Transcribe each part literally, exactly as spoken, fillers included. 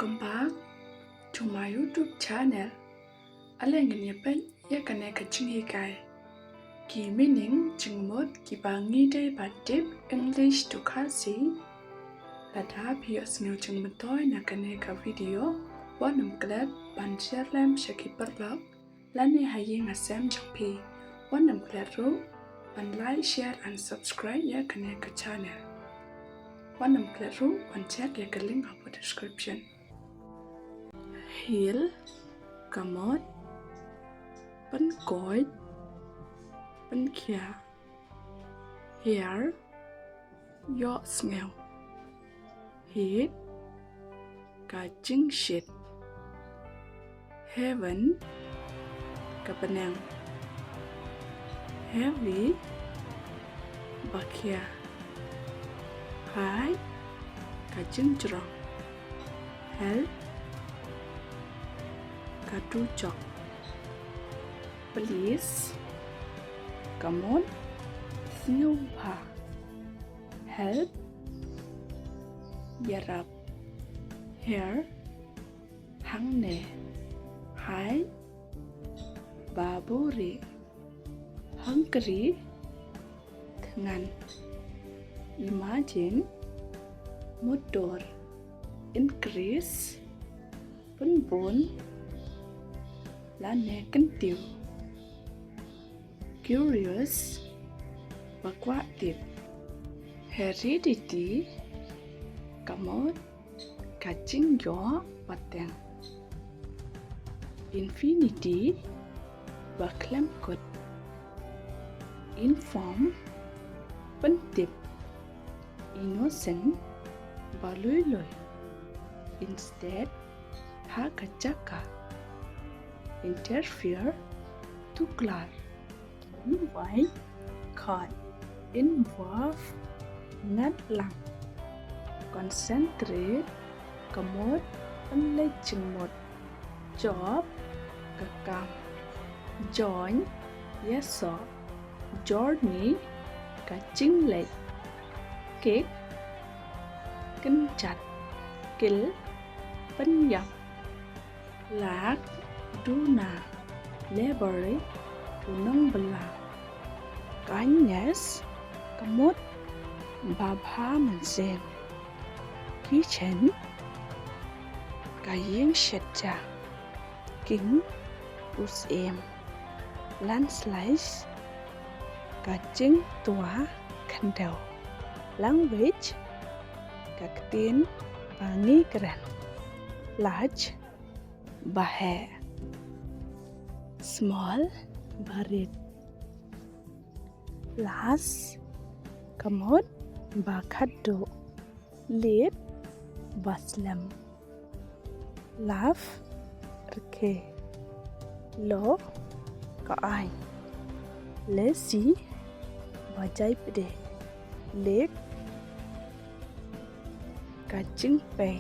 Welcome back to my YouTube channel. Ale ngin ïa peit ïa kane ka jinghikai ki meaning jingmut kiba ngi dei ban tip English to Khasi. Lada phi ïohsngew jingmyntoi na kane ka video, wat nym klet ban share lem sha ki paralok lane ha ïing ha sem jong phi. Wat nym klet ruh ban like, share and subscribe ïa kane ka channel. Wat nym klet ruh ban check ïa ka link hapoh description. Heal, ka mut, pynkoit, pynkhia. Hear, ïohsngew. Heat, ka jingshit. Heaven, ka bneng. Heavy, ba khia. High, ka jingjrong. Help, ka dujok. Please, ka mut, sngewbha. Help, ïarap. Here, hangne. High, ba buhrieh. Hungry, thngan. Imagine, mutdur. Increase, pynbun lane kyntiew. Curious, ba kwah tip. Heredity, ka mut, ka jingïoh pateng. Infinity, ba khlem kut. Inform, pyntip. Innocent, ba lui lui. Instead, ha ka jaka. Interfere, tuklar. Invite, khot. Involve, ngat lang. Concentrate, ka mut, pynleit jingmut. Job, ka kam. Join, ïasoh. Journey, ka jingleit. Kick, kynjat. Kill, pynïap. Lack, duna. Labour, to nongbylla. Kindness, ka mut, ba bha mynsiem. Kitchen, ka ïing shet ja. King, u syiem. Landslide, ka jingtwa khyndew. Language, ka ktien ba ngi kren. Large, ba heh. Small, ba rit. Last, ka mut, ba khatduh. Late, ba slem. Laugh, rkhie. Low, ka aiñ. Lazy, ba jai pdeng. Lake, ka jingpei.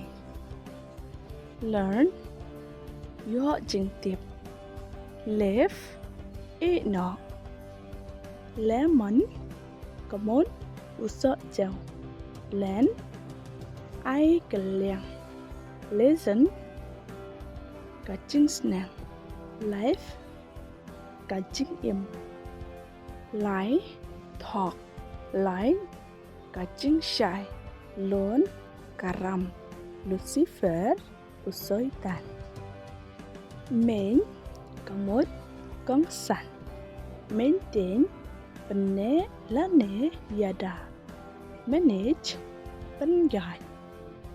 Learn, ïoh jingtip. Leave, ïeh noh. Lemon, ka mut, u soh jew. Lend, ai kylliang. Lesson, ka jingsneng. Life, ka jingim. Lie, thok. Lie, ka jingshai. Lone, ka ram. Lucifer, u soitan. Meiñ, ka mut, kongsan. Maintain, pynneh lane ïada. Manage, pynïaid.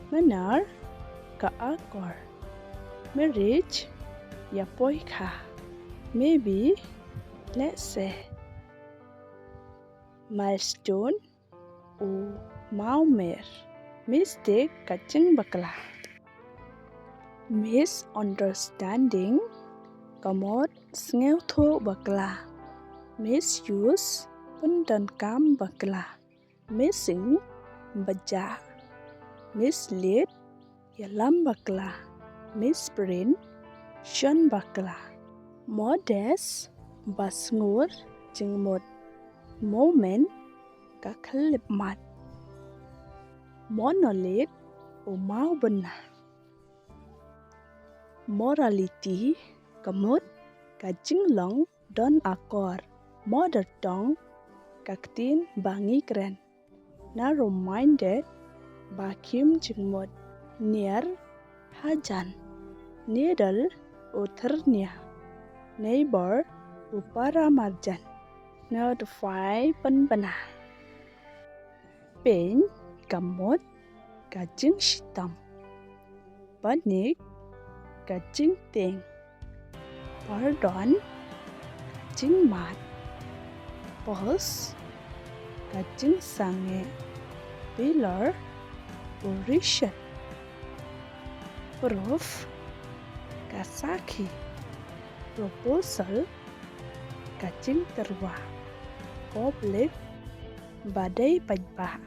Manner, ka akor. Marriage, ïapoikha. Maybe, lehse. Milestone, u mawmer. Mistake, ka jingbakla. Misunderstanding, ka mut, sngewthuh bakla. Misuse, pyndonkam bakla. Missing, bajah. Mislead, ïalam bakla. Misprint, shon bakla. Modest, ba sngur jingmut. Moment, ka khyllipmat. Monolith, u mawbynna. Morality, ka mut ka jinglong don akor. Mother tongue, ka ktien ba ngi kren. Narrow-minded, ba khim jingmut. Near, hajan. Needle, u thyrnia. Neighbor, u para marjan. Notify, pynbna. Pyn, ka mut, ka jingshitom. Panic, ka jingtieng. Pardon, ka jingmad. Pulse, ka jingsangeh. Pillar, u rishot. Proof, ka sakhi. Proposal, ka jingtyrwa. Public, ba dei paidbah.